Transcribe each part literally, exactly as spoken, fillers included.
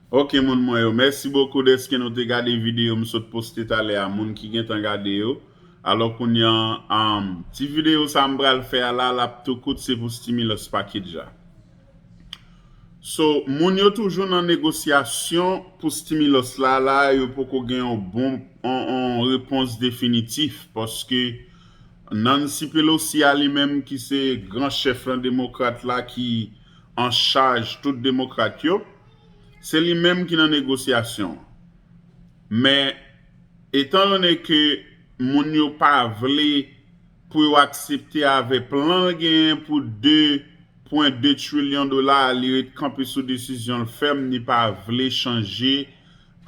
Ok, moun mwen yo, mèsi bokou dèske nou te gade videyo m sot poste talè a, moun ki gentan gade yo. Alò, kounye a, um, ti videyo sa m pral fè a la, l ap tou kout, se pou stimulus package la. So, moun yo toujou nan negosyasyon pou stimulus la, la, yo poko gen yon bon, yon, yon repons definitif, paske Nancy Pelosi a li menm ki se gran chèf lan demokrat la ki an chaj tout demokrat yo, se li menm ki nan negosyasyon. Men, etan done ke moun yo pa vle pou yo aksepte avè plan l genyen pou de pwen de trilyon dola, li ret kanpe sou desizyon l fèm, li pa vle chanje,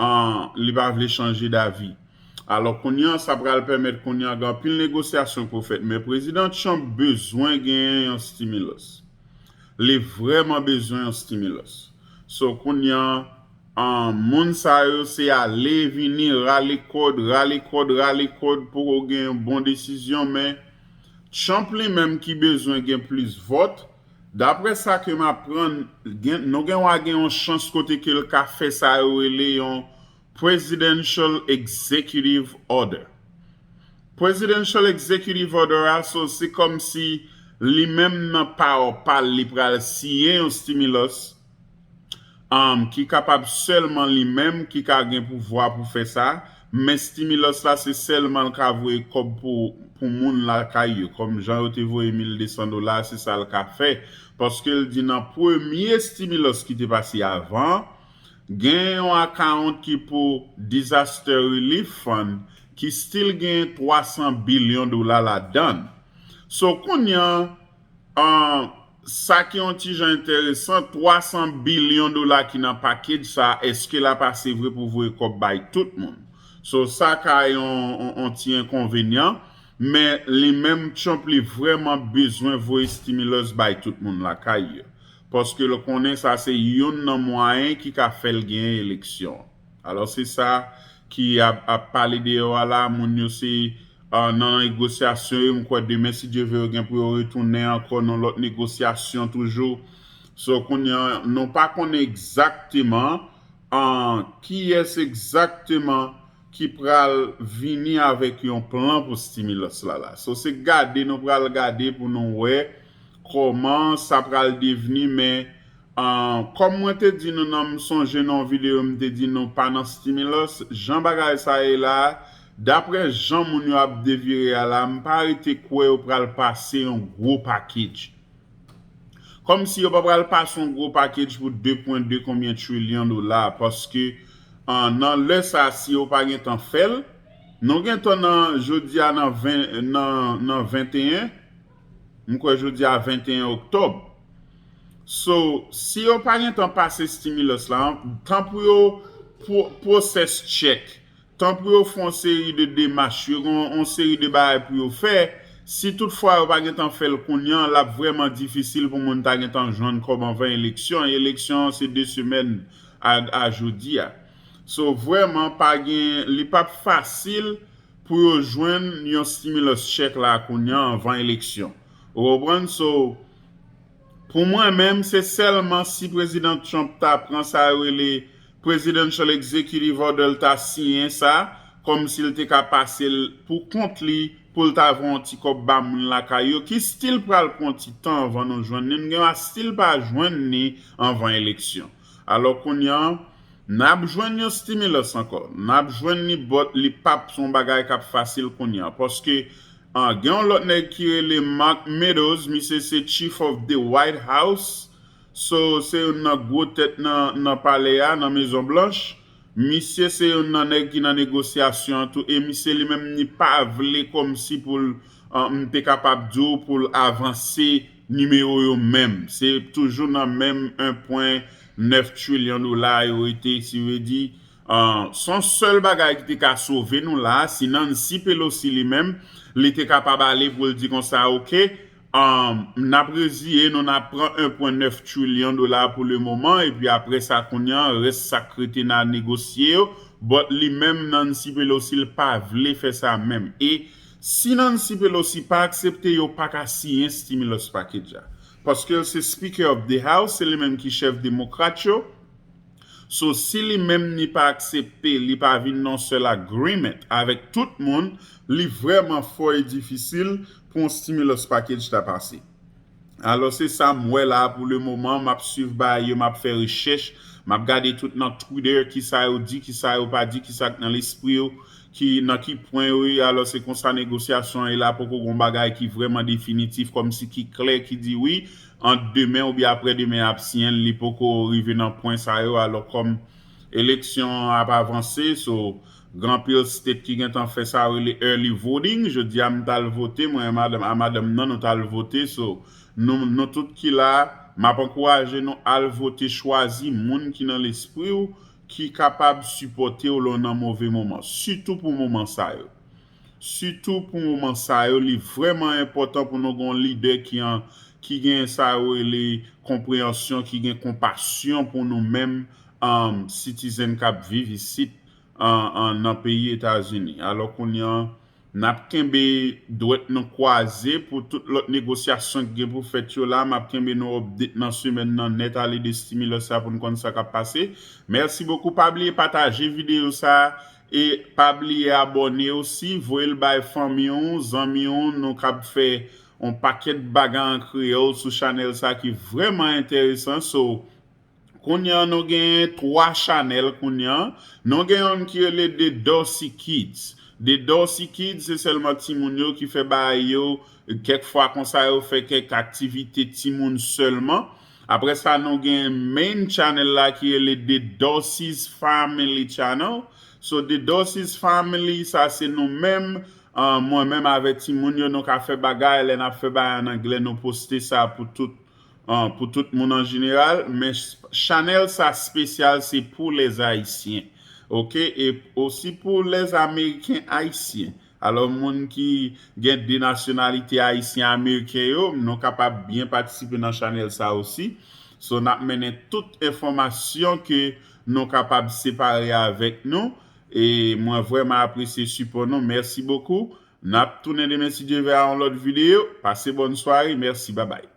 an, li pa vle chanje davi. Alò, kounye a, sa pral pèmèt kounye a gen anpil negosyasyon pou fèt, men Prezidan Trump bezwen genyen yon stimulus. Li vrèman bezwen yon stimulus. So, kounye a, an, moun sa yo se ale, vini, rale kòd, rale kòd, rale kòd pou gen yon bon desizyon, men Trump li menm ki bezwen gen plis vòt, daprè sa ke m aprann, gen, nou gen wa gen yon chans kote ke l ka fè sa yo rele yon Presidential Executive Order. Presidential Executive Order a, so, se kòmsi li menm nan power pa l, li pral siyen yon stimulus, um, ki kapab sèlman li menm ki ka gen pouvwa pou fè sa, men stimulus la se sèlman l ka voye kòb pou, pou moun lakay yo, kòm jan yo te voye mil de san dola, se sa l ka fè, paske l di nan premye stimulus ki te pase avan, gen yon account ki pou Disaster Relief Fund ki still gen twa san bilyon dola ladan l. So, kounye a, an, sa ki yon ti jan enteresan, twa san bilyon dola ki nan package sa, èske l ap ase vre pou voye kòb bay tout moun? So, sa ka yon, yon, yon ti enkonvenyan, men li menm Trump li vrèman bezwen voye stimulus bay tout moun lakay yo. Paske l konnen sa se youn nan mwayen ki ka fè l genyen eleksyon. Alò, se sa ki ap, ap pale deyò a la, moun yo se, ah, nan negosyasyon yo, m kwè demen, si Dye vle, yo gen pou yo retounen ankò nan lòt negosyasyon toujou. So, kounye a, nou pa konnen egzakteman, ah, kiyès egzakteman ki pral vini avèk yon plan pou stimulus la la. So, se gade nou pral gade pou nou wè kòman sa pral devni, men, ah, kòm mwen te di nou nan, m sonje nan yon videyo, m te di nou pa nan stimulus, jan bagay sa ye la, daprè jan moun yo ap devire a la, m pa rete kwè yo pral pase yon gwo package. Kòmsi yo pa pral pase yon gwo package pou de pwen de konbyen trilyon dola, paske, ah, nan lè sa, si yo pa gentan fè l, nou gentan nan, jodi a nan ven, nan, nan venteyen, m kwè jodi a venteyen oktòb. So, si yo pa gentan pase stimulus la, tan pou yo pro-, process check, tan pou yo fè yon seri de demach, yo gen yon, yon seri de bagay pou yo fè, si toutfwa yo pa gentan fè l kounye a, l ap vrèman difisil pou moun ta gentan jwenn kòb anvan eleksyon. Eleksyon an se de semèn a, a jodi a. So, vrèman, pa gen, li p ap fasil pou yo jwenn yon stimulus check la kounye a anvan eleksyon. Ou konprann? So, pou mwen menm, se sèlman si Prezidan Trump ta pran sa yo rele Presidential Executive Order, l ta siyen sa, kòmsi l te ka pase l pou kont li, pou l ta voye yon ti kòb ba moun lakay yo, ki still pral pran yon ti tan anvan nou jwenn li. Nou gen dwa still pa jwenn li anvan eleksyon. Alò, kounye a, n ap jwenn yon stimulus ankò. N ap jwenn li, but li p ap se yon bagay k ap fasil kounye a. Paske, ah, gen yon lòt nèg ki rele Mark Meadows, misye se Chief of the White House. So, se youn nan gwo tèt nan, nan palè a, nan Mezon Blanch. Misye se youn nan nèg ki nan negosyasyon an tou, e misye li menm li pa vle kòmsi pou l, ah, m te kapab di w, pou l avanse nimewo yo menm. Se toujou nan menm en pwen nèf trilyon dola yo rete, si vle di, ah, se yon sèl bagay ki te ka sove nou la, si Nancy Pelosi li menm, li te kapab ale pou l di konsa, ok, ah, n ap reziye nou, n ap pran en pwen nèf trilyon dola pou le moman, epi apre sa, kounye a, rès sa k rete n a negosye yo, but li menm, Nancy Pelosi, l pa vle fè sa menm. E si Nancy Pelosi pa aksepte, yo pa ka siyen stimulus package la. Paske l se Speaker of the House, se li menm ki chèf demokrat yo. So, si li menm li pa aksepte, li pa vin nan sèl agreement avèk tout moun, li vrèman fò e difisil pou yon stimulus package ta pase. Alò, se sa m wè la pou le moman, m ap swiv bagay yo, m ap fè rechèch, m ap gade tout nan Twitter, kisa yo di, kisa yo pa di, kisa k nan lespri yo, ki, nan ki pwen yo ye. Alò, se konsa negosyasyon an ye la, poko gon bagay ki vrèman definitif, kòmsi ki klè, ki di wi, ant demen oubyen aprè demen y ap siyen l, li poko rive nan pwen sa yo. Alò, kòm eleksyon an ap avanse, so, gen anpil state ki gentan fè sa yo rele early voting. Jodi a, m t al vote, mwen e madanm, a madanm nan, nou t al vote. So, nou, nou tout ki la, m ap ankouraje nou al vote, chwazi moun ki nan lespri w, ki kapab sipòte w lè w nan move moman, sitou pou moman sa yo. Sitou pou moman sa yo, li vrèman enpòtan pou nou gen yon lidè ki an, ki gen sa yo rele konpreyansyon, ki gen konpasyon pou nou menm, um, citizen k ap viv isit, an, an, nan peyi Etazini. Alò, kounye a, n ap kenbe dwèt nou kwaze pou tout lòt negosyasyon ki gen pou fèt yo la. M ap kenbe nou update nan semèn nan nèt ale de stimulus sa pou n konn sa k ap pase. Mèsi bokou. Pa bliye pataje videyo sa e pa bliye abòne osi. Voye l bay fanmi w, zanmi w. Nou kab fè yon pakèt bagay an kreyòl sou chanèl sa ki vrèman enteresan. So, kounye a nou gen twa chanèl kounye a. Nou gen youn ki rele The Dorsey Kids. The Dorsey Kids, se sèlman timoun yo ki fè bagay yo. Kèk fwa konsa yo fè kèk aktivite timoun sèlman. Apre sa, nou gen main channel la ki rele The Dorsey's Family Channel. So, The Dorsey's Family, sa se nou menm, ah, mwen menm avèk timoun yo, nou ka fè bagay. Lè n ap fè bagay an anglè, nou poste sa pou tout, ah, pou tout moun an jeneral. Men ch-, chanèl sa espesyal, se pou les Haïtiens. Oke? E osi pou les Américains haïtiens. Alò, moun ki gen de nasyonalite ayisyen ameriken yo, nou kapab byen patisipe nan chanèl sa osi. So, n ap mennen tout enfòmasyon ke nou kapab separe avèk nou. E mwen vrèman apresye sipò nou. Mèsi bokou. N ap tounen demen si Dye vle a yon lòt videyo. Pase bòn sware. Mèsi. Babay.